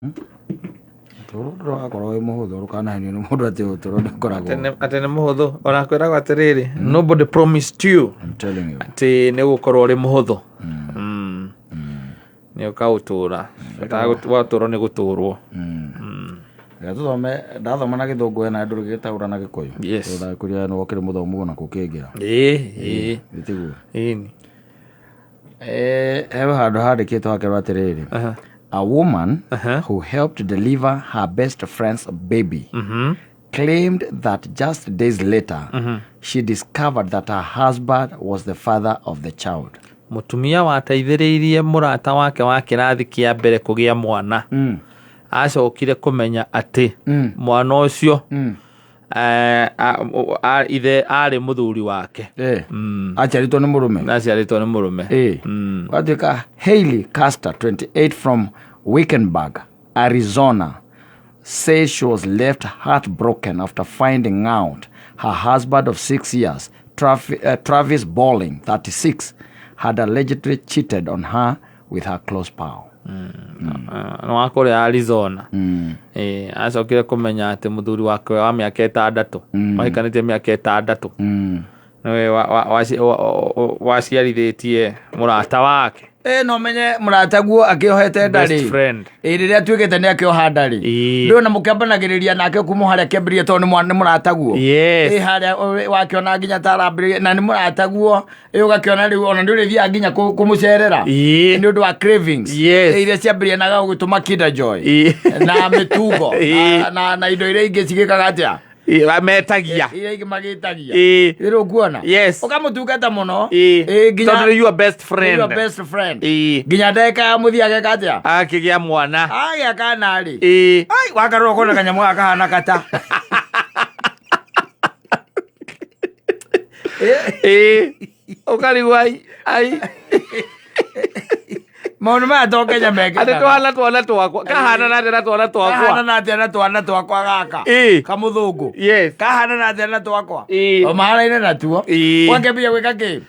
Ũtũũro ndũrakorwo wĩ mũhũthũ, ndũkanahenio nĩ mũndũ atĩ ũtũũro ndũkoragwo. Atĩ nĩ mũhũthũ ona kwĩragwo atĩrĩrĩ, nobody promised you I'm telling you. atĩ nĩ ũgũkorwo ũrĩ mũhũthũ. Nĩ ũkaũtũra bata wa ũtũũro nĩ gũtũrwo. Reke tũthome, ndathoma na gĩthũngũ we nawe ndũrĩgĩtaũra na gĩkũyũ. Yes. Tondũ ndagĩkũria nĩ wokĩrĩ mũthomu ona kũkĩngĩra. Ĩĩ. Ĩ tiguo? Ĩni. He handũ handĩkĩtwo hakerwo atĩrĩrĩ, a woman who helped deliver her best friend's baby claimed that just days later she discovered that her husband was the father of the child. Mũtumia wateithĩrĩirie mũrata wake wa kĩrathi kĩa mbere kũgĩa mwana acokire kũmenya atĩ mwana ũcio ithe arĩ mũthuri wake. Aciarĩtwo nĩ mũrũme. Aciarĩtwo nĩ mũrũme. Gwatuĩka Hailey Caster, 28, from Wickenburg, Arizona, says she was left heartbroken after finding out her husband of 6 years, Travis Bolling, 36, had allegedly cheated on her with her close pal. Nĩ wa kũrĩa Arizona. Acokire kũmenya atĩ mũthuri wake wa mĩaka 6, mahikanĩtie mĩaka 6, nĩwe waciarithĩtie mũrata wake. No menye mũrataguo akĩohete nda Best rĩ. friend. Rĩrĩa atuĩkĩte nĩ akĩoha nda rĩ. Ndũĩ ona mũkĩambanagĩrĩria nake kuma harĩa kĩambĩrĩria tondũ nĩ mũrataguo. Harĩa wakĩona nginya ta arambĩrĩria na nĩ mũrataguo. Ũgakĩona rĩu ona nĩ ũrĩthiaga nginya kũmũcerera. Nĩ ũndũ wa cravings. Iria ciambĩrĩria na gũgĩtũma Kinder Joy. Na mĩtungo. Na indo iria ingĩ cigĩkaga atĩa? Metagia. Iria ingĩ magĩtagia. Rĩu ũkuona? Yes. Ũkamũtungata mũno. Nginya Tondũ nĩ your best friend. Your best friend. Nginya ndagĩka ya mũthia ageka atĩa? Akĩgĩa mwana. Agĩa kana rĩ. Ai, wakarora ũkona kanyamũ gaka kahana kata. Ũkarigwo ai, ai. Maũndũ maya to Kenya mekĩkaga. Atĩ tũhana twana twakwa. Kahana na atĩa na twana twakwa? Kahana na atĩa na twana twakwa gaka? Kamũthũngũ. Kahana na atĩa na twakwa? O mahanaine natuo. Wakĩambia gwĩka kĩ?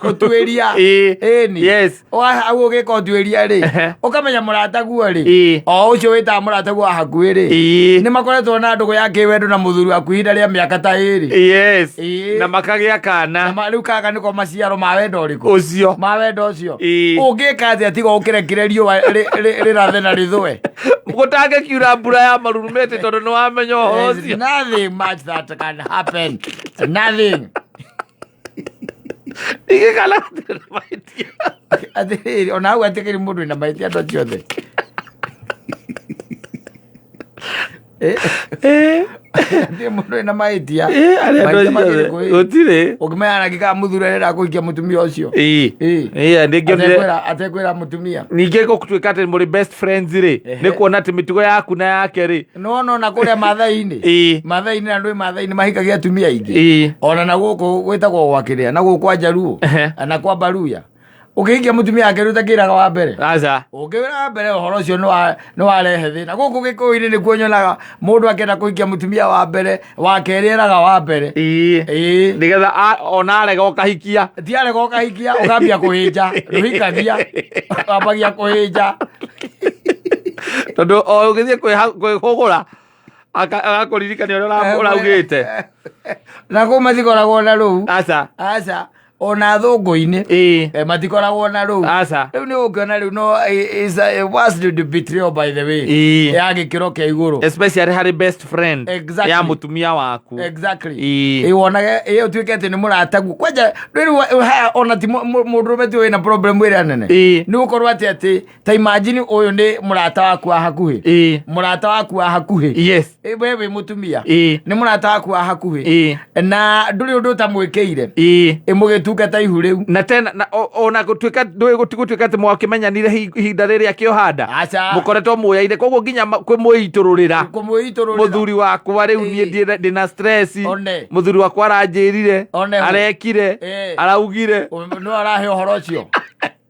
Ũtuĩria. Ĩni. Hau ũgĩka ũtuĩria rĩ, ũkamenya mũrataguo rĩ, o ũcio wĩtaga mũrataguo wa hakuhĩ rĩ, nĩ makoretwo na ndũgũ ya kĩwendo na mũthuri waku ihinda rĩa mĩaka ta 2. Na makagĩa kana. Na rĩu kaka nĩko maciaro ma wendo ũrĩkũ? Ũcio. Ma wendo ũcio. Ũngĩka atĩa tiga ũkĩrekire riũa rĩrathe na rĩthũe? Gũtangĩkiura mbura ya marurumĩte tondũ nĩ wamenya ũhoro There's ũcio. nothing much that can happen. Nothing. Ningĩ kana gũtirĩ na mahĩtia. Atĩrĩrĩ, ona hau atĩkĩrĩ mũndũ wĩna mahĩtia andũ acio othe. Hatirĩ mũndũ wĩna mahĩtia. Arĩa andũ Mahĩtia acio makĩrĩ othe. kũ- Gũtirĩ. Ũkĩmenya na kĩkaa mũthuri arenda kũhikia mũtumia ũcio. Nĩngĩonire Atekwĩra mũtumia. Ningĩ gũtuĩka atĩ mũrĩ best friends rĩ, nĩ kuona atĩ mĩtugo yaku na yake rĩ. Nĩwona ona kũrĩa Maathai-inĩ. Maathai-inĩ na andũ Maathai-inĩ mahikagia atumia aingĩ. Ona na gũkũ gwĩtagwo gwa kĩrĩa, na gũkũ kwa Njaruo, na kwa Baruya. Ũkĩhikia mũtumia wake rĩu ũtakĩraga wa mbere. Aca. Ũngĩwĩra wa mbere ũhoro ũcio nĩ warehe thĩna. Gũkũ Gĩkũyũ-inĩ nĩkuo nyonaga mũndũ akĩenda kũhikia mũtumia wa mbere, wa kerĩ eraga wa mbere. Nĩgetha ona arega ũkahikia. Ti arega ũkahikia, ũkambia kũhĩnja. Ndũhikagia, wambagia kũhĩnja. Tondũ o ũgĩthiĩ kwĩhũgũra, agakũririkania ũrĩa ũraugĩte. Na kũu matikoragwo na rũu. Aca. Aca. Ona thũngũ-inĩ. Matikoragwo na rũu. Aca. Rĩu nĩ ũngĩona rĩu no, is a worst betrayal by the way. Ya gĩkĩro kĩa igũrũ. Especially harĩ best friend ya mũtumia waku. Wonage, ũtuĩke atĩ nĩ mũrataguo. Kwanja, rĩu haya ona ti mũndũrũme ti wĩna problem ĩrĩa nene. Nĩ gũkorwo atĩ ta imagine ũyũ nĩ mũrata waku wa hakuhĩ. Mũrata waku wa hakuhĩ. We wĩ mũtumia. Nĩ mũrata waku wa hakuhĩ. Na ndũrĩ ũndũ ũtamwĩkĩire. Mũgĩtungata ihu rĩu. Na tena, na ona gũtuĩka ndũĩ gũtigũtuĩka atĩ mwakĩmenyanire ihinda rĩrĩa akĩoha nda. Aca. Mũkoretwo mũyaine, koguo nginya kwĩmwĩitũrũrĩra. Kũmwĩitũrũrĩra. Mũthuri wakwa rĩu niĩ ndĩna stress. One. Mũthuri wakwa aranjĩrire. One. Arekire. Araugire. No arahe ũhoro ũcio.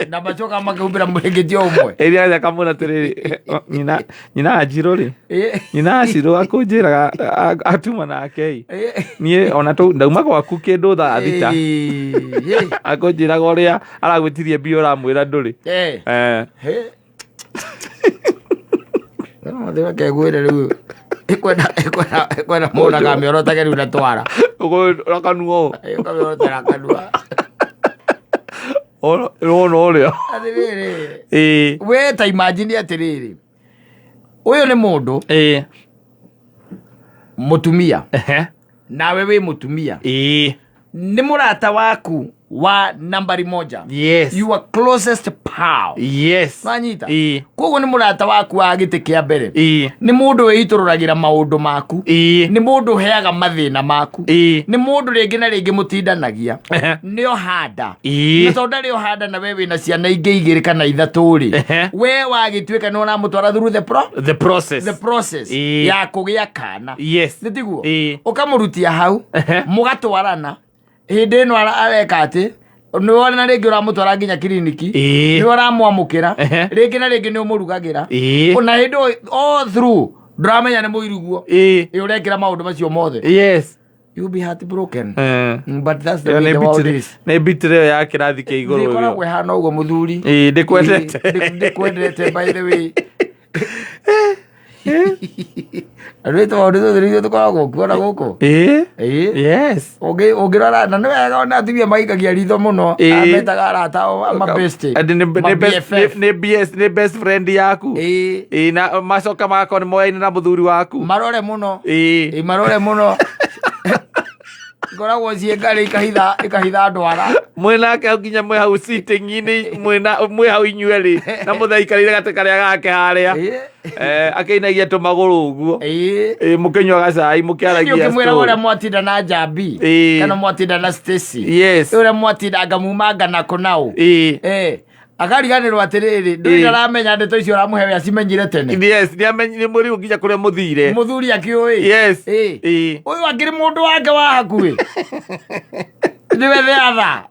Na macoka makĩhumbĩra mũrĩngĩti o ũmwe. Ĩrĩa aja kamwĩra atĩrĩrĩ, nyina Anjirũ rĩ, nyina Anjirũ akũnjĩraga, atuma nake ĩ. Niĩ ona ndauma gwaku kĩndũ thaa 6. Akũnjĩraga ũrĩa aragwĩtirie mbia ũramwĩra ndũrĩ. Reke ngwĩre rĩu ĩkwenda ĩkwenda ĩkwenda mũndũ akamĩorotage rĩu na twara. Ũkũra kanua ũũ. Ũkamĩorotera kanua. Ona ũrona ũrĩa. Atĩrĩrĩ. Ĩĩ. We ta imagine atĩrĩrĩ. Ũyũ nĩ mũndũ Ĩĩ. mũtumia Ehe. nawe wĩ mũtumia. Ĩĩ. Nĩ mũrata waku wa nambari moja. Yes. Your closest pal. Yes. Wanyita? Ĩĩ. Koguo nĩ mũrata waku wa gĩtĩ kĩa mbere. Ĩĩ. Nĩ mũndũ wĩitũrũragĩra maũndũ maku. Ĩĩ. Nĩ mũndũ ũheaga mathĩna maku. Ĩĩ. Nĩ mũndũ rĩngĩ na rĩngĩ mũtindanagia. Ehe. Nĩ ohanda. Ĩĩ. Na tondũ ndarĩ ohanda na we wĩna ciana ingĩ igĩrĩ kana ithatũ rĩ. Ehe. We wagĩtuĩka nĩ ũramũtwara through the pro The process. the process Ĩĩ. ya kũgĩa kana. Yes. Nĩ tiguo? Ĩĩ. Ũkamũrutia hau Ehe. mũgatwarana hĩndĩ ĩno areka atĩ nĩwona rĩngĩ ũramũtwara nginya kiriniki Ĩĩ. nĩ ũramwamũkĩra Ehe. rĩngĩ na rĩngĩ nĩ ũmũrugagĩra Ĩĩ. ona hĩndĩ ĩyo all through ndũramenya nĩ mũiruguo Ĩĩ. ĩ ũrekĩra maũndũ macio mothe Yes. you be heartbroken. Eh. But that's the Ĩyo way nĩ the world betrayal- is. nĩ betrayal ya kĩrathi kĩa igũrũ Ndĩkoragwo ĩyo. ĩhana ũguo mũthuri. Ĩĩ, ndĩkwendete. Ĩĩ, ndĩkwendete by the way. Rä tondå tå thä tå kuo na gå kå Ĩĩ. ä Yes. å na nä wega ona atumia maikagia ritho må no Ĩĩ. metaga arata ao mabest Atĩ nĩ BS nĩ best friend yaku. Ĩĩ, na macoka magakorwo nĩ moyaine na mũthuri waku. Marore må no. Ĩĩ. Ĩĩ, marore må no ikoragwo ciĩ ngarĩ ikahitha ikahitha ndwara. Mwĩ nake hau nginya mwĩ hau sitting-inĩ mwĩ hau inyuerĩ na mũthee aikarĩire gatĩ karĩa gake harĩa. Ĩĩ. Eh, akĩinagia tũmagũrũ ũguo. Ĩĩ. Ĩĩ, mũkĩnyuaga cai mũkĩaragia ũkĩmwĩra story. ũrĩa mwatinda na njambi Ĩĩ. kana mwatinda na Stacy Yes. ũrĩa mwatinda ngamumanga nako nao. Ĩĩ. Eh, akariganĩrwo atĩrĩrĩ ndũrĩ Ĩĩ. ndaramenya ndeto icio ũramũhe we acimenyire tene. Yes, nĩ amenyi nĩ mũriũ nginya kũrĩa mũthire. Mũthuri akĩũĩ. Yes. Ĩĩ. Ĩĩ. Ũyũ akĩrĩ mũndũ wake wa hakuhĩ nĩwe the other.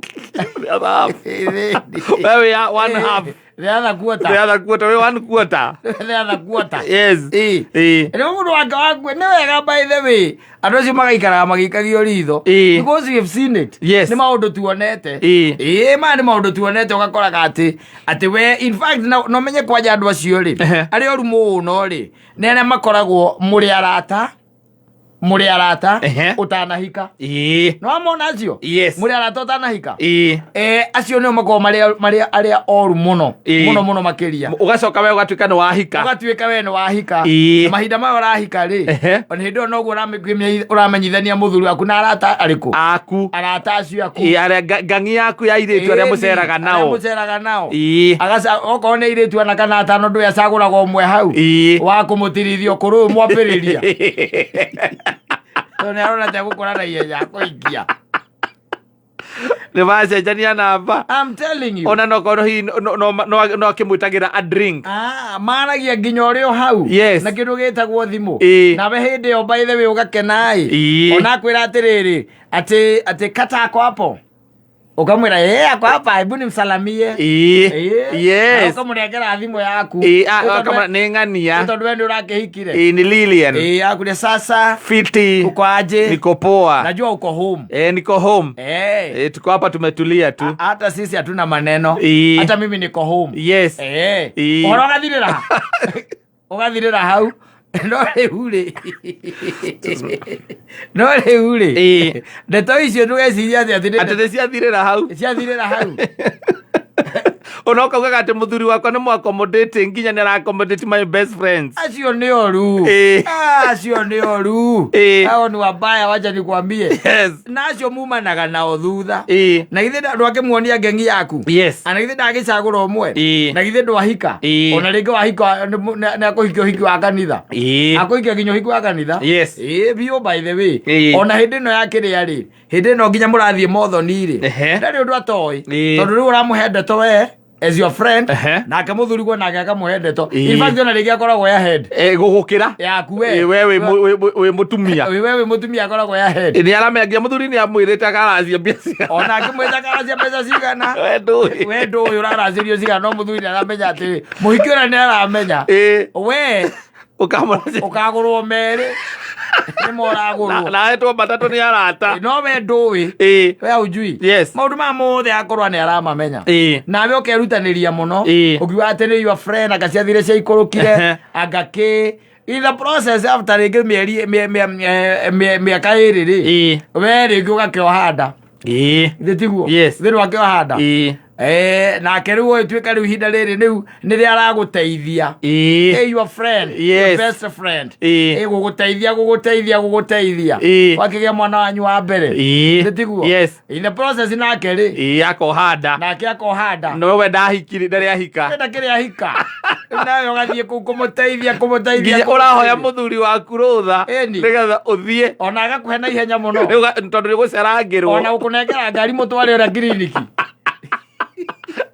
The other half. We wĩ ya one half. The other quarter. The other quarter, wĩ one quarter. The other quarter. Yes. Ĩĩ. Ĩĩ. Nĩ mũndũ wake wa hakuhĩ nĩ wega by the way andũ acio magaikaraga magĩikagio ritho. Ĩĩ. Because we have seen it. Yes. Nĩ maũndũ tuonete. Ĩĩ. Ĩĩ maya nĩ maũndũ tuonete ũgakoraga atĩ atĩ we in fact no menye kwanja andũ acio rĩ Ehe. arĩa oru mũno rĩ nĩ arĩa makoragwo mũrĩ arata mũrĩ arata Ehe. ũtanahika. Ĩĩ. No amona acio. Yes. Mũrĩ arata ũtanahika. Ĩĩ. Eh, acio nĩo makoragwo marĩ arĩa oru mũno Ĩĩ. mũno mũno makĩria. Ũgacoka we ũgatuĩka nĩ wahika. Ũgatuĩka we nĩ wahika. Ĩĩ. Na mahinda maya ũrahika rĩ Ehe. ona hĩndĩ ĩyo noguo ũramenyithania mũthuri waku na arata arĩkũ Aku. arata acio aku. Ĩĩ, arĩa ngangi yaku ya airĩtu arĩa Ĩĩ, mũceraga arĩa nao. mũceraga nao. Ĩĩ. Agaca okorwo nĩ airĩtu ana kana atano ndũĩ acagũraga ũmwe hau Ĩĩ. wa kũmũtirithia ũkũrũ ũyũ mwambĩrĩria tondũ nĩ arona ta egũkũra na ihenya akũikia. Nĩ macenjania namba. I'm telling you. Ona nokorwo hihi no akĩmwĩtagĩra a drink. Ah, maragia nginya ũrĩ o hau. Yes. Na kĩndũ gĩtagwo thimũ. Ĩĩ. Nawe hĩndĩ ĩyo by the way ũgakena ĩ. Ĩĩ. Ona akwĩra atĩrĩrĩ atĩ atĩ kata ako hapo ukamwĩra eh ako hapa hebu nimsalamie. Ĩĩ. Ĩĩ. Yes. Na ũkamũnengera thimũ yaku. Ĩĩ, Ĩ, tondũ nĩ ng'ania. tondũ we nĩ ũrakĩhikire. Ĩĩ, nĩ Lilian. Ĩĩ, akuria sasa Fiti. uko aje? Niko poa. Najua uko home. Eh, niko home. Eh. Eh, tuko hapa tumetulia tu. Hata sisi hatuna maneno. Ĩĩ. Hata mimi niko home. Yes. Eh. Ĩĩ. Ũhoro ũgathirĩra. Ũgathirĩra hau. No rĩu rĩ. No rĩu rĩ. Ĩĩ. Ndeto icio ndũgeciria atĩ atĩ Atĩ nĩ ciathirĩra hau. ciathirĩra hau. Ona ũkaugaga atĩ mũthuri wakwa nĩ mũ-accommodate nginya nĩ ara-accommodate my best friends. Acio nĩ oru. Ĩĩ. Ah, acio nĩ oru. Ĩĩ. Hao ni wabaya wacha nikwambie. Yes. Na acio mumanaga nao thutha. Ĩĩ. Na githĩ ndwakĩmuonia ngengi yaku. Yes. Ana githĩ ndagĩcagũra ũmwe. Ĩĩ. Na githĩ ndwahika. Ĩĩ. Ona rĩngĩ wahika nĩ akũhikia ũhiki wa kanitha. Ĩĩ. Akũhikia nginya ũhiki wa kanitha. Yes. Ĩĩ biũ by the way. Ĩĩ. Ona hĩndĩ ĩno ya kĩrĩa rĩ hĩndĩ ĩno nginya mũrathiĩ mothoni rĩ Ehe. ndarĩ ũndũ atoĩ Ĩĩ. tondũ rĩu ũramũhe ndeto we as your friend Ehe. nake mũthuri guo nake akamũhe ndeto. Ĩĩ. In fact ona rĩngĩ akoragwo ya head Eh, gũgũkĩra. yaku we. Ĩĩ, we wĩ mũtumia. We wĩ mũtumia akoragwo ya head. Ĩĩ, nĩ aramenya nginya mũthuri nĩ amwĩrĩte akaracia mbia cia. Ona akĩmwĩta karacia mbeca cigana. We ndũĩ. We ndũĩ ũraracĩrio cigana no mũthuri nĩ aramenya atĩrĩ mũhiki ũrĩa nĩ aramenya Ĩĩ. we Ũkamũracia. ũkagũrwo merĩ. Nĩ moragũrwo. Na ahetwo matatũ nĩ arata. No we ndũĩ. We haujui. Yes. Maũndũ maya mothe akorwo nĩ aramamenya. Nawe ũkerutanĩria mũno. Ũkiuga atĩ nĩ your friend anga ciathire ciaikũrũkire anga kĩ in the process after rĩngĩ mĩeri mĩaka ĩrĩ rĩ we rĩngĩ ũgakĩoha nda. Githĩ tiguo? Yes. Githĩ ndwakĩoha nda? Nake rĩu ũgĩtuĩka rĩu ihinda rĩrĩ rĩu nĩrĩa aragũteithia. Hey, your friend, your best friend. Gũgũteithia, gũgũteithia, gũgũteithia. Wakĩgĩa mwana wanyu wa mbere. Githĩ tiguo? Yes. In the process nake rĩ, Akoha nda. Nake akoha nda. No we ndahikire, ndarĩ ahika. We ndakĩrĩ ahika. Rĩu nawe ũgathiĩ kũu kũmũteithia, kũmũteithia, Nginya ũrahoya mũthuri waku rũtha nĩgetha ũthiĩ. Ona agakũhe na ihenya mũno. Rĩu tondũ nĩ gũcerangĩrwo. Ona gũkũnengera ngari mũtware ũrĩa kiriniki.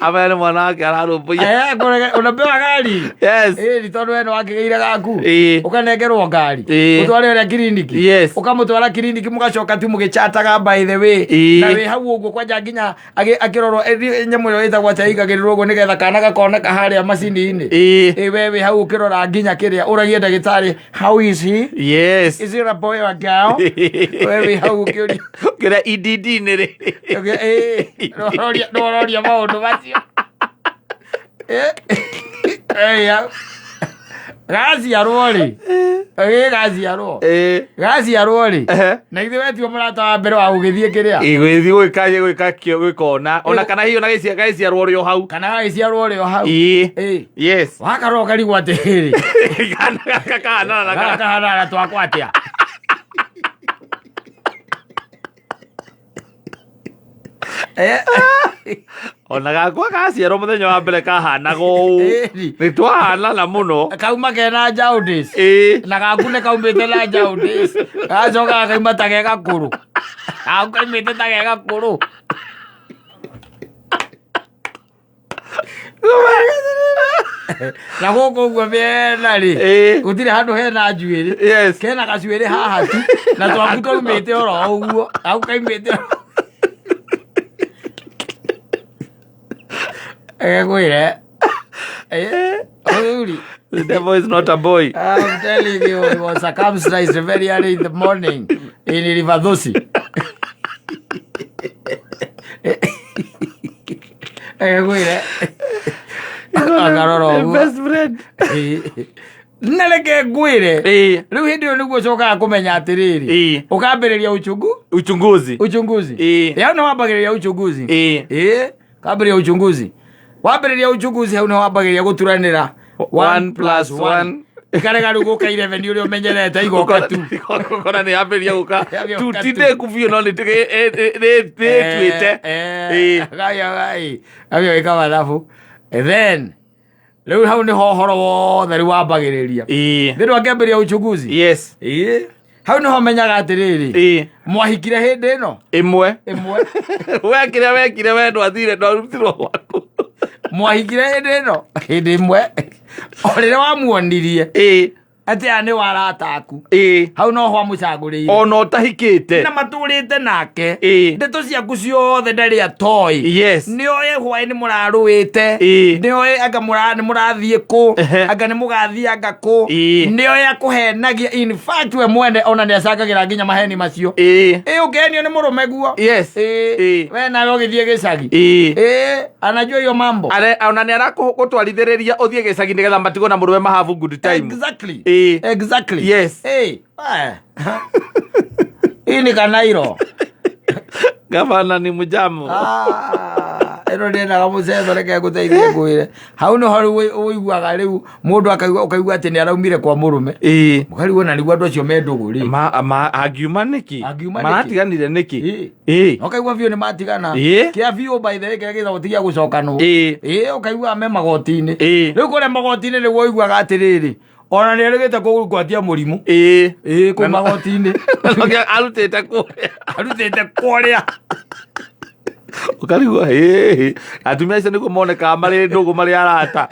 Amenya nĩ mwana wake ararũmbũiya. Unapewa gari. Yes. Ĩni tondũ we nĩ wakĩgĩire gaku. Ũkanengerwo ngari. Ũtware ũrĩa kiriniki. Yes. Ũkamũtwara kiriniki mũgacoka tu mũgĩchataga by the way. Na wĩ hau ũguo kwanja nginya akĩrorwo nyamũ ĩyo ĩtagwo atĩa ĩigagĩrĩrwo ũguo nĩgetha kana gakoneka harĩa macini-inĩ. We wĩ hau ũkĩrora nginya kĩrĩa ũragie ndagĩtarĩ how is he? Yes. Is it a boy or a girl? We wĩ hau ũkĩũria. Kĩrĩa EDD nĩ rĩ? Nĩũroria maũndũ macio. Gaciarwo rĩ? Gaciarwo. Gaciarwo rĩ? Na ithuĩ we tiwe mũrata wa mbere wa gũgĩthiĩ kĩrĩa? Gũgĩthiĩ gwĩka gwĩka kĩo gwĩkona. Ona kana hihi ona gagĩciarwo rĩ o hau. Kana gagĩciarwo rĩ o hau. Yes. Wakarora ũkarigwo atĩrĩrĩ. Kana gaka kahanana na Gaka kahanana na twakwa atĩa? Ona gakwa gaciarwo mũthenya wa mbere kahanaga ũũ. Nĩ twahanana mũno. Kauma kena jaundice. Na gaku nĩ kaumĩte na jaundice. Gacoka gakauma ta ge gakũrũ. Gaku kaumĩte ta ge gakũrũ. Na gũkũ ũguo mĩena rĩ, gũtirĩ handũ hena njuĩrĩ. Kena gacuĩrĩ haha tu na twaku twaumĩte oro ũguo. Gaku kaumĩte oro. Ngwĩre. Mũthuri. The devil is not a boy. I'm telling you, he was circumcised very early in the morning in River Thusi. Ngwĩre. Akarora ũguo. Best friend. Na reke ngwĩre. Rĩu hĩndĩ ĩyo nĩguo ũcokaga kũmenya atĩrĩrĩ. Ũkambĩrĩria uchungu. Uchunguzi. Uchunguzi. Hau nĩ wambagĩrĩria uchunguzi. Kambĩrĩria uchunguzi. Wambĩrĩria uchunguzi hau nĩ wambagĩrĩria gũturanĩra. 1 plus 1. Ikarega rĩu gũka 11 ũrĩa ũmenyerete igoka tu. Ũkona nĩ yambĩrĩria gũka. Yambĩrĩria Tu gũka ti tu. ndĩku biũ no nĩ ĩtuĩte. Gagĩa gwĩka mathabu. Then rĩu hau nĩho ũhoro wothe rĩu wambagĩrĩria. Thĩ ndwakĩambĩrĩria uchunguzi. Yes. Hau nĩho menyaga atĩrĩrĩ. Mwahikire hĩndĩ ĩno? Ĩmwe. Ĩmwe. We kĩrĩa wekire we ndwathire ndwarutirwo gwaku. Mwahikire hĩndĩ ĩno? Hĩndĩ ĩmwe. O rĩrĩa wamuonirie. Atĩ aya nĩ warata aku. Hau no ho amũcagũrĩire. Ona ũtahikĩte. Na matũrĩte nake. Ndeto ciaku ciothe ndarĩ atoĩ. Yes. Nĩ oĩ hwaĩ nĩ mũrarũĩte. Nĩ oĩ anga nĩ mũrathiĩ kũ. Anga nĩ mũgathiĩ anga kũ. Nĩ oĩ akũhenagia. In fact we mwene ona nĩ acangagĩra nginya maheni macio. Ũkĩhenio nĩ mũrũme guo. Yes. We nawe ũgĩthiĩ gĩcagi. Anajua hiyo mambo. Are, ona nĩ arakũtwarithĩrĩria ũthiĩ gĩcagi nĩgetha matigwo na mũrũme ma have good time. Exactly. Exactly. Yes. Hii ni kanairo. Gavana ni mjamo. Ĩno ndĩendaga mũcetho, reke ngũteithie ngwĩre. Hau nĩho rĩu ũiguaga rĩu mũndũ akaigua, ũkaigua atĩ nĩ araumire kwa mũrũme. Mũkarigwo na nĩguo andũ acio me ndũgũ rĩ. Angiuma nĩkĩ? Angiuma nĩkĩ? Maratiganire nĩkĩ? Na ũkaigua biũ nĩ matigana. Kĩa biũ by the way kĩrĩa gĩtagwo ti gĩa gũcokanwo. Ũkaigua me magoti-inĩ. Rĩu kũrĩa magoti-inĩ nĩguo ũiguaga atĩrĩrĩ, ona nĩ erĩgĩte kũgwatia mũrimũ. Kũu magoti-inĩ. Arutĩte kũrĩa. Arutĩte kũrĩa. Ũkarigwo, atumia acio nĩguo monekaga marĩ ndũgũ marĩ arata.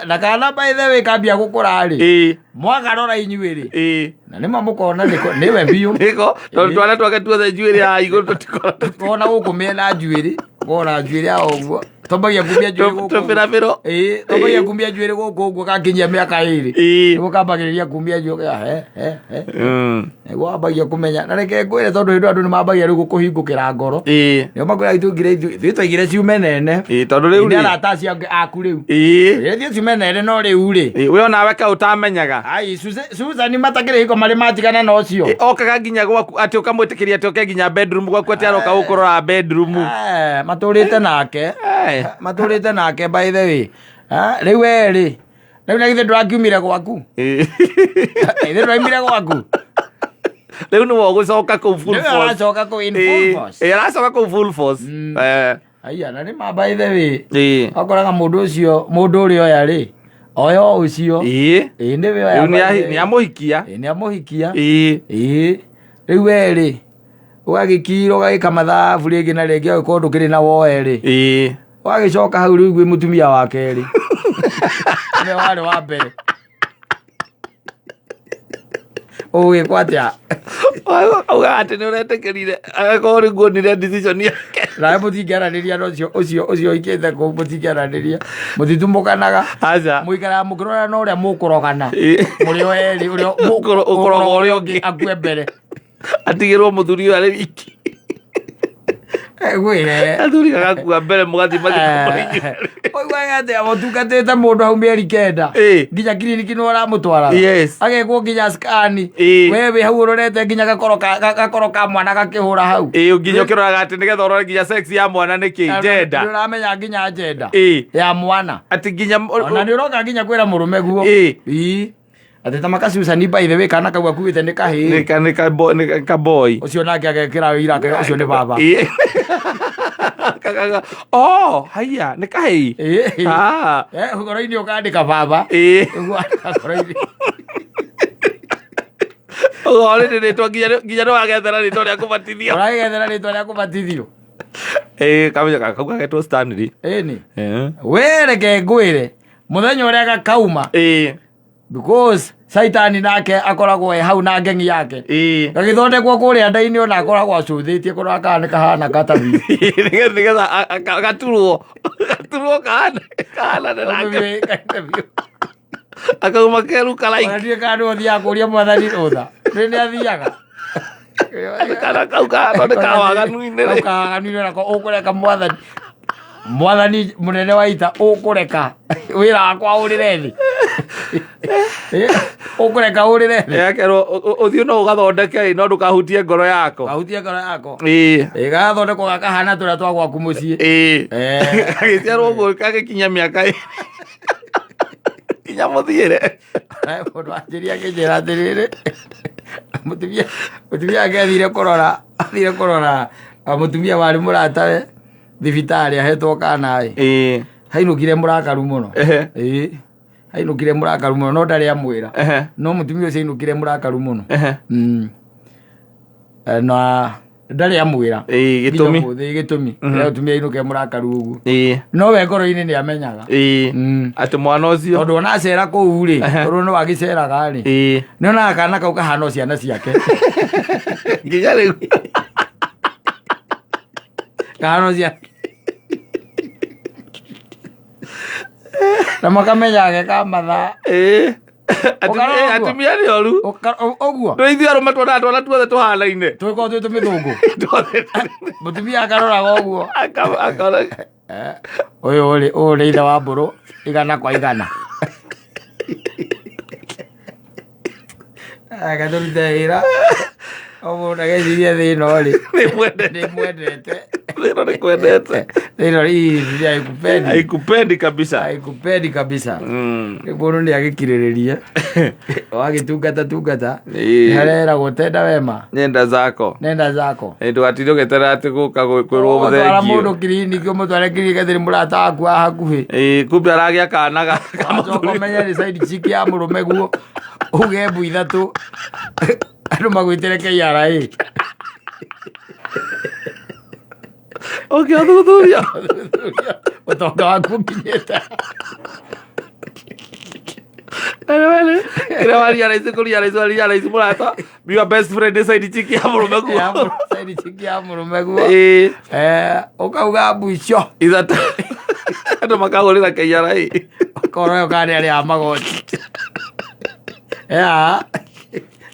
Na kana by the way kambia gũkũra rĩ. Mwagarora inyuĩ rĩ. Na nĩma mũkona nĩwe biũ. Nĩko, tondũ twana twake tuothe njuĩrĩ ya igũrũ tũtikoragwo. Tuona gũkũ mĩena njuĩrĩ, kona njuĩrĩ ya ũguo. Twambagia kumia njuĩrĩ gũkũ. Tũbĩrabĩro. Ĩĩ, twambagia kumia njuĩrĩ gũkũ ũguo gakinyia mĩaka 2. Ĩĩ. Nĩguo kambagĩrĩria kumia njuĩrĩ he he he. Nĩguo wambagia kũmenya. Na reke ngwĩre tondũ hĩndĩ ĩyo andũ nĩ mambagia rĩu gũkũhingũkĩra ngoro. Nĩo makwĩra ithuĩ ithuĩ twaigire ciume nene. Ĩĩ, tondũ rĩu Nĩ rĩ. arata acio angĩ aku rĩu. Ĩĩ. Ithuĩ ciume nene no rĩu rĩ. Ĩĩ, we onawe ka ũtamenyaga. Ai, Susan matakĩrĩ hingo marĩ matigana na ũcio. Ĩ, okaga nginya gwaku atĩ ũkamwĩtĩkĩria atĩ oke nginya bedroom gwaku atĩ aroka gũkũrora bedroom. Eh, matũrĩte nake. Eh. Matũrĩte nake by the way. Ah, rĩu we rĩ. Rĩu na githĩ ndũrakiumire gwaku? Ĩ. Githĩ ndũraumire gwaku? Rĩu nĩwe ũgũcoka kũu full Rĩu force. aracoka kũu in full Ĩ, force. ĩ, aracoka kũu full force. Eh. Aya, na nĩ ma by the way. Ĩ. Wakoraga mũndũ ũcio, mũndũ ũrĩa oya rĩ, oya o ũcio. Ĩ. Ĩ nĩwe oya. Rĩu by the way. nĩ amũhikia. Ĩ nĩ amũhikia. Ĩ. Ĩ. Rĩu we rĩ, ũgagĩkira ũgagĩka mathabu rĩngĩ na rĩngĩ ũgagĩkorwo ndũkĩrĩ na woe rĩ. Ĩ. Ũgagĩcoka hau rĩu gwĩ mũtumia wa kerĩ. Nĩwe warĩ wa mbere. Ũgwĩkwo atĩa? Augaga atĩ nĩ ũretĩkĩrire agakorwo rĩu nguonire decision yake. Nawe mũtingĩaranĩria na ũcio ũcio ũcio ũikĩte kũu mũtingĩaranĩria. Mũtitumũkanaga. Aca. Mũikaraga mũkĩrorana na ũrĩa mũkũrogana. Ĩ. Mũrĩ o erĩ ũrĩa Ũkũroga ũrĩa ũngĩ. akue mbere. Atigĩrwo mũthuri ũyũ arĩ wiki. Ngwĩre. Athuri gagakua mbere mũgathiĩ mathiko. Ũiguaga atĩa ũtungatĩte mũndũ hau mĩeri 9. Ĩ. Nginya kiriniki nĩ ũramũtwaraga. Yes. Agekwo nginya scan. Ĩ. We wĩ hau ũrorete nginya gakoro ka mwana gakĩhũra hau. Ĩ nginya ũkĩroraga atĩ nĩgetha ũrore nginya sex ya mwana nĩ kĩ gender. Nĩ ũramenya nginya gender. Ĩ. Ya mwana. Atĩ nginya Ona nĩ ũroka nginya kwĩra mũrũme guo. Ĩ. Ĩ. Atĩ ta maka Susan by the way kana kau akuĩte nĩ kahĩĩ. nĩ ka nĩ ka bo- nĩ ka boy. Ũcio nake agekĩra wĩira akauga ũcio nĩ baba. Ĩ. Oh, haiya nĩ kahĩĩ. Ĩ. Ah. Eh, ngoro-inĩ ũkandĩka baba. Ĩ. Ũguo andĩka ngoro-inĩ. Ũguo rĩrĩ rĩtwa nginya nĩ wagethera rĩtwa rĩa kũbatithio. Ũragĩgethera rĩtwa rĩa kũbatithio. Ĩ kamenya kau gagetwo Stanley. Ĩni. Ĩ. We reke ngwĩre mũthenya ũrĩa gakauma Ĩ. because Saitani nake akoragwo e hau na ngengi yake. Ĩ. Gagĩthondekwo kũrĩa nda-inĩ ona akoragwo acũthĩtie kũrora kana nĩ kahana gatabi. Nĩgetha gaturwo gaturwo kahana kahanane nake akauma keru karaiki. Ona ndiũĩ kana nĩwe ũthiaga kũria mwathani rũtha. Nĩ nĩ athiaga. Kana kau kahana nĩ kawaganu-inĩ. Kau kawaganu-inĩ nako ũkũreka mwathani. Mwathani mũnene wa ita ũkũreka wĩra wakwa ũrĩre thĩ. Ũkũreka ũrĩre thĩ. Akerwo ũthiĩ no ũgathondeke no ndũkahutie ngoro yako. Kahutie ngoro yako. Ĩ. Ĩ gathondekwo gakahana tũrĩa twa gwaku mũciĩ. Ĩ. Eh. Gagĩciarwo ũguo gagĩkinya mĩaka ĩrĩ. Kinya mũthiĩre. Mũndũ anjĩria akĩnjĩra atĩrĩrĩ, mũtumia wake athire kũrora mũtumia warĩ mũratawe thibitarĩ ahetwo kana ĩ. Ĩ. Hainũkire mũrakaru mũno. Ehe. Ĩ. Hainũkire mũrakaru mũno no ndarĩ amwĩra. Ehe. No mũtumia ũcio ainũkire mũrakaru mũno. Ehe. Na ndarĩ amwĩra. Ĩ, gĩtũmi. Nginya ũmũthĩ gĩtũmi. Kĩrĩa mũtumia ainũke mũrakaru ũguo. Ĩ. No we ngoro-inĩ nĩ amenyaga. Ĩ. Atĩ mwana ũcio. Tondũ ona acera kũu rĩ, tondũ no agĩceraga rĩ. Ĩ. Nĩ onaga kana kau kahana o ciana ciake. Nginya rĩu. Kahana o ciana. Na makamenya ge ka mathaa. Ĩ. Ũkarora ũguo? Atumia nĩ oru. Ũguo? Nĩ ithuĩ arũme tuonaga twana tuothe tũhanaine. Tũgĩkorwo twĩ tũmĩthũngũ. Tuothe. Mũtumia akaroraga ũguo. Akona. Ũyũ rĩ, ũyũ nĩ ithe wa mbũrũ 100 kwa 100. Gatũrute wĩra. O mũndũ ageciria thĩ ĩno rĩ. Nĩ mwendete. Nĩ mwendete. Thĩ ĩno nĩ kwendete. Thĩ ĩno hii haikupendi. Haikupendi kabisa. Haikupendi kabisa. Rĩu mũndũ nĩ agĩkirĩrĩrie. Wagĩtungata tungata. Ĩĩ. Nĩ hareragwo tenda wema. Nenda zako. Nenda zako. Ndũgatinde ũgĩeterera atĩ gũka kwĩrwo Ũgatwara thengio. mũndũ kiriniki ũmũtware kiriniki atĩ nĩ mũrata waku wa hakuhĩ. Ĩĩ, kumbe aragĩa kana ga Wacoka ũmenye nĩ side chick ya mũrũme guo. Uge mbu 3. Andũ magwĩtĩre KRA. Ũkĩũthuthuria. Ũtonga waku ũkinyĩte. Kĩrĩa wa realize kũ realize wa realize mũrata, your best friend nĩ side chick ya mũrũme guo. Side chick ya mũrũme guo. Ĩĩ. Ũkauga mbu icio. 3. Andũ makahũrĩra KRA. Korwo ĩyo kana nĩ arĩa a magoti. Ya.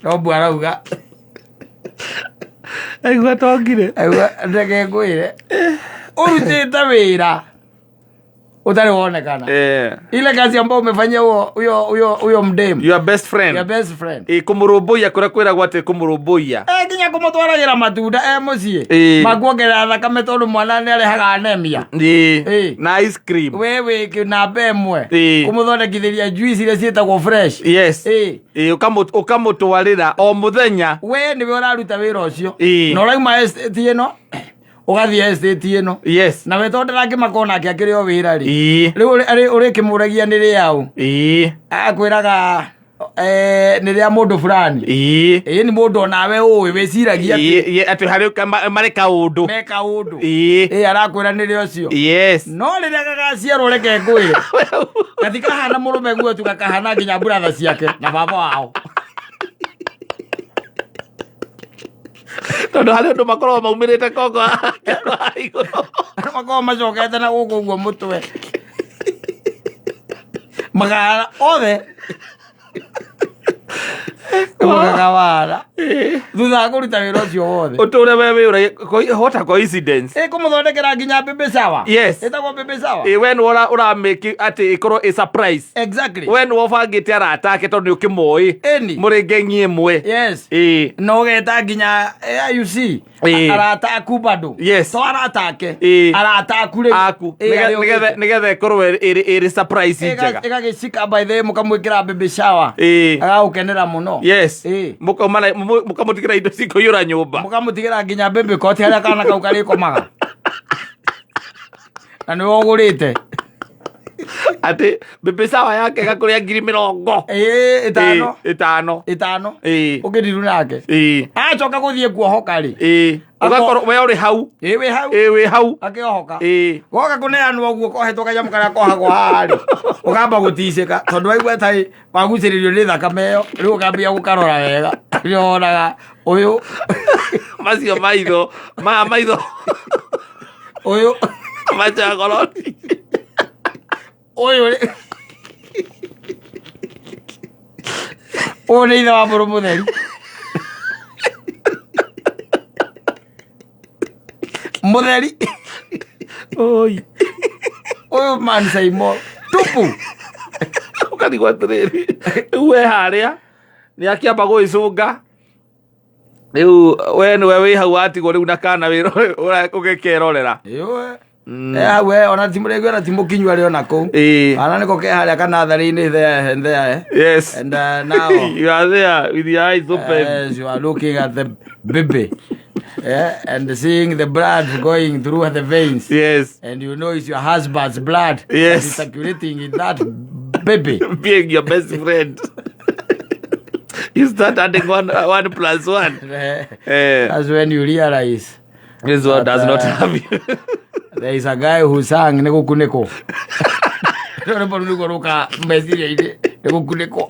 No mbu arauga. Aigua tongire. Aigua reke ngwĩre. Ũrutĩte wĩra ũtarĩ wonekana. Ile kazi ambayo umefanyia huo huyo huyo huyo mdemu. Your best friend. Your best friend. Ĩ kũmũrũmbũiya kũrĩa kwĩragwo atĩ kũmũrũmbũiya. Eh, nginya kũmũtwaragĩra matunda e mũciĩ. Makuongerera thakame tondũ mwana nĩ arehaga anemia. Na ice cream. We wĩ namba ĩmwe. Kũmũthondekithĩria juice iria ciĩtagwo fresh. Yes. Ĩ ũkamũtwarĩra o mũthenya. We nĩwe ũraruta wĩra ũcio. Na ũrauma estate ĩno ũgathiĩ estate ĩno. Yes. Na we tondũ ndangĩmaka onake akĩrĩ o wĩra rĩ. Rĩu ũrĩkĩmũragia nĩ rĩaũ. Akwĩraga nĩ rĩa mũndũ fulani. Ĩĩ nĩ mũndũ onawe ũĩ wĩciragia atĩ Atĩ harĩ marĩ kaũndũ. Me kaũndũ. Ĩĩ arakwĩra nĩ rĩa ũcio. Yes. No rĩrĩa gagaciarwo reke ngwĩre. Gatikahana mũrũme guo tu, gakahana nginya brother ciake na baba wao. Tondũ harĩ ũndũ makoragwo maumĩrĩte kongo igũrũ. Andũ makoragwo macokete na gũkũ ũguo mũtwe. Magara othe. Gakawara. Thutha wa kũruta wĩra ũcio wothe. Ũtũre we wĩũragia what a coincidence. Ĩ kũmũthondekera nginya baby shower. Yes. Ĩtagwo baby shower. Ĩ we nĩwe ũramĩki atĩ ĩkorwo ĩ surprise. Exactly. We nĩwe ũbangĩte arata ake tondũ nĩ ũkĩmoĩ. Ĩni. Mũrĩ ngengi ĩmwe. Yes. Ĩ. Na ũgeta nginya you see. Arata aku bado. Yes. To arata ake. Arata aku rĩu. Aku. Ĩ, arĩa Nĩgetha ĩkorwo ĩrĩ surprise njega. Ĩgagĩcika by the way mũkamwĩkĩra baby shower. Agagũkenera mũno. Yes. Mũkamũtigĩra indo cikũiyũra nyũmba. Mũkamũtigĩra nginya baby cot harĩa kana kau karĩkomaga. Na nĩwe ũgũrĩte. Atĩ baby shower yake ĩgakũrĩa ngiri mĩrongo. Ĩ, ĩtano. Ĩtano. Ĩtano. Ũkĩndiru nake. Acoka gũthiĩ kuohoka rĩ. Ũgakorwo we ũrĩ hau. Ĩ, wĩ hau. Ĩ, wĩ hau. Akĩohoka. Goka kũneanwo ũguo kohetwo kanyamũ karĩa kohagwo haha rĩ. Ũkamba gũticĩka tondũ waigua ta wagucĩrĩrio nĩ thakame ĩyo, rĩu ũkambia gũkarora wega. Nĩ wonaga ũyũ. Macio maitho, maya maitho. Ũyũ. Machagoroni. Ũyũ rĩ. Ũyũ nĩ ithe wa mũrũ mũtheri. Mũtheri. Oi. Ũyũ man Saimo. Tupu. Ũkarigwo atĩrĩrĩ, rĩu we harĩa nĩ akĩamba gũgĩcũnga. Rĩu we nĩwe wĩ hau watigwo rĩu na kana ũgĩkerorera. Ĩĩ. Hau we, ona ti mũrĩgu, ona ti mũkinyu arĩ ona kũu. Kana nĩko ke harĩa kanatharĩ-inĩ there and there. Yes. And now you are there with your eyes open. Yes, you are looking at the baby. Yeah, and seeing the blood going through the veins. Yes. And you know it's your husband's blood. Yes. That is circulating in that baby. Being your best friend. You start adding one plus one. That's when you realize This one that, does not have you. There is a guy who sang Nĩgũkunĩkwo. Rwĩmbo rũu nĩguo rũka meciria-inĩ, Nĩgũkunĩkwo.